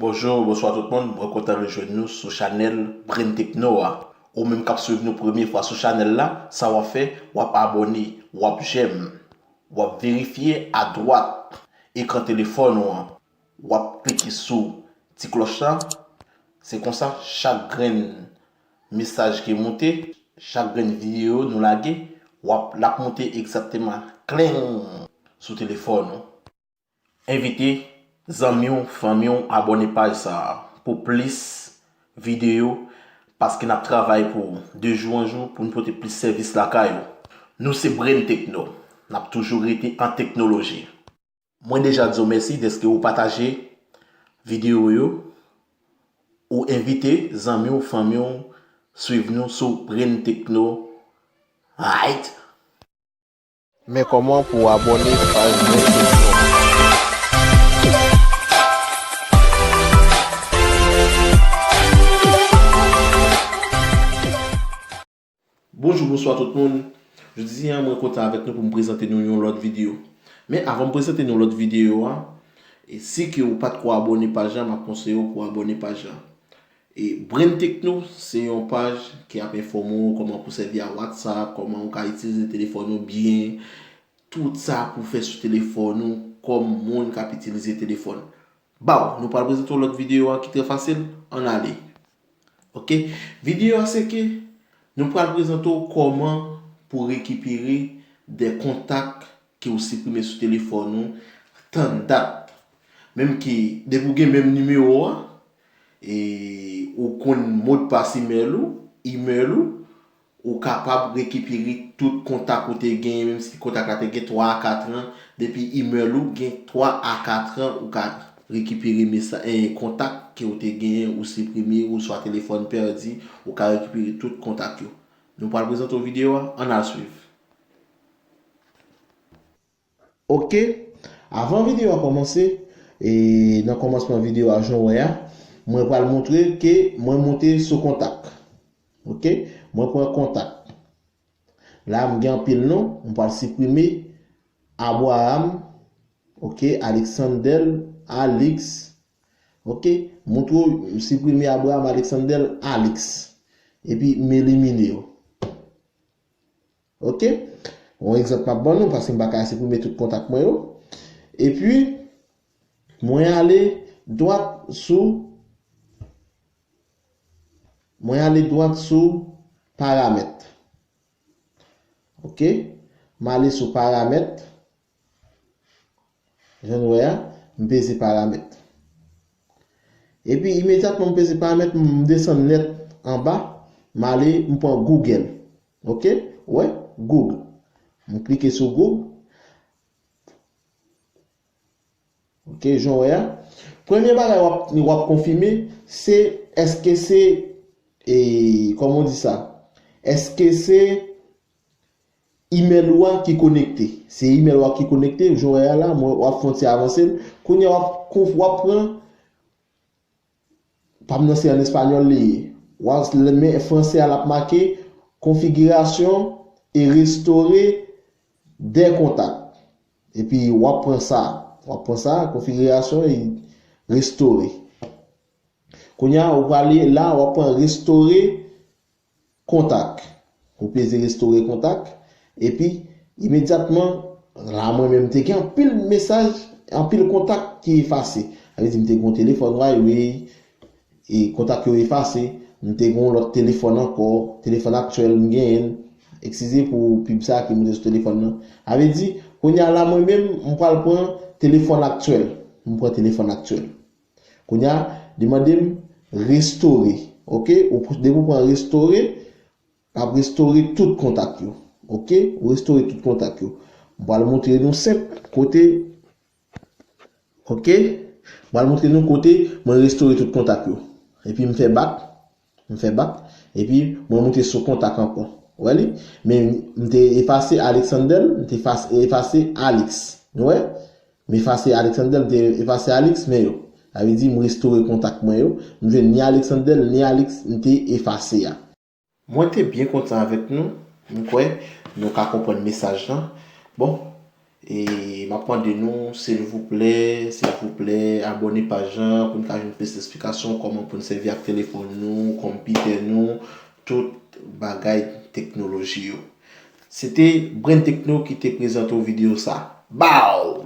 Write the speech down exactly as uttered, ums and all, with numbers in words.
Bonjou, bonswa tout moun, mwen kontan rejwenn nou sou chanèl Brain Techno a. Ou menm k ap swiv nou premye fwa sou chanèl la, sa w ap fè, w ap abòne, w ap jèm, w ap verifye adwat ekran telefòn ou an. W ap klike sou ti klòch la. Se konsa, chak grenn mesaj ki moute, chak grenn videyo nou lage, w ap, l ap moute egzakteman kleng sou telefòn ou. Envite zanmi w, fanmi w, abòne paj sa a pou plis videyo, paske n ap travay pou w de jou an jou pou n pote plis sèvis lakay ou. Nou se Brain Techno, n ap toujou rete an teknoloji. Mwen deja di w mèsi dèske ou pataje videyo yo, ou envite zanmi w, fanmi w swiv nou sou Brain Techno. Right? Men kòman pou w abòne paj Brain Techno. Bonjou, bonswa tout moun. Jodi a, mwen kontan avèk nou pou m prezante nou yon lòt videyo. Men avan m prezante nou lòt videyo a, e si ke ou pa t ko abòne paj la, m ap konseye w pou w abòne paj la. E Brain Techno, se yon paj ki ap enfòme w kòman pou sèvi a WhatsApp, kòman ou ka itilize telefòn ou byen, tout sa pou fè sou telefòn ou kòm moun k ap itilize telefòn. Baw, nou pral prezante w lòt videyo a ki trè fasil. Ann ale. Oke? Videyo a se ke nou pral prezante w kòman pou rekipere de kontak ke w siprime sou telefòn ou tann dat. Menm ke depi w gen menm nimewo a, e ou konn modpas imèl ou, imèl ou, ou kapab rekipere tout kontak ou te genyen, menm si kontak la te gen twa a kat an, depi imèl ou gen twa a kat an, ou ka rekipere mesa-, eh, kontak ke ou te genyen, ou siprime, ou swa telefòn pèdi, ou ka rekipere tout kontak yo. Nou pral prezante w videyo a, ann al swiv. Oke, avan videyo a kòmanse, e nan kòmansman videyo a, jan w wè a, mwen pral montre ke mwen moute sou kontak. Oke, mwen pran kontak. La, m gen anpil non, m pral siprime Abraham, oke, Alexander, Alix, oke, montre w, m siprime Abraham, Alexander, Alix, epi m elimine yo. Oke? Yon egzanp m ap ban nou, paske m pa ka siprime tout kontak mwen yo. Epi, mwen ale dwat sou, mwen ale dwat sou paramèt. Oke? M ale sou paramèt. Jan nou wè a, m peze paramèt. Epi, imedyatman m peze paramèt, m desann nèt anba, m ale, m pran Google. Oke? Ou wè? Google. M klike sou Google. Oke, jan w wè a. Premye bagay w ap, w ap konfime, se èske se, e, kòman w di sa? Èske se imèl ou a ki konekte. Se imèl ou a ki konekte, jan w wè a la, mwen, w ap fè yon ti avanse l. Kounye a, w ap konf-, w ap pran, pa m nan se an espanyòl li ye. W ap, men fransè a l ap make configuration et restaurer des contacts. Epi w ap pran sa, w ap pran sa, configuration et restaurer. Kounye a, ou prale la, w ap pran restore kontak. Ou peze restore kontak. Epi, imedyatman, la mwen menm te gen anpil mesaj, anpil kontak ki efase. Sa vle di m te gen yon telefòn Huawei, e kontak yo efase. M te gen yon lòt telefòn ankò, telefòn aktyèl m genyen. Eskize pou pib sa ki moute sou telefòn nan. Sa vle di, kounye a la mwen menm, m pral pran telefòn aktyèl. M pran telefòn aktyèl. Kounye a, li mande m restore. Oke? Ou, depi w pran restore, l ap restore tout kontak yo. Oke? Ou restore tout kontak yo. M pral montre nou senp kote. Oke? M pral montre nou kote mwen restore tout kontak yo. Epi m fè bak. M fè bak. Epi mwen moute sou kontak ankò. Ou wè li? Men m te efase Alexander, m te efase, efase Alex. Nou wè? M efase Alexander, m te efase Alex, men yo. Sa vle di m restore kontak mwen yo. M jwenn ni Alexander, ni Alex, m te efase a. Mwen te byen kontan avèk nou. M kwè nou ka konprann mesaj lan. Bon, E m ap mande nou, silvouplè, silvouplè, abòne paj la pou n ka jwenn plis esplikasyon kòman pou n sèvi ak telefòn nou, konpitè nou, tout bagay teknoloji yo. Se te Brain Techno ki te prezante w videyo sa. Bow!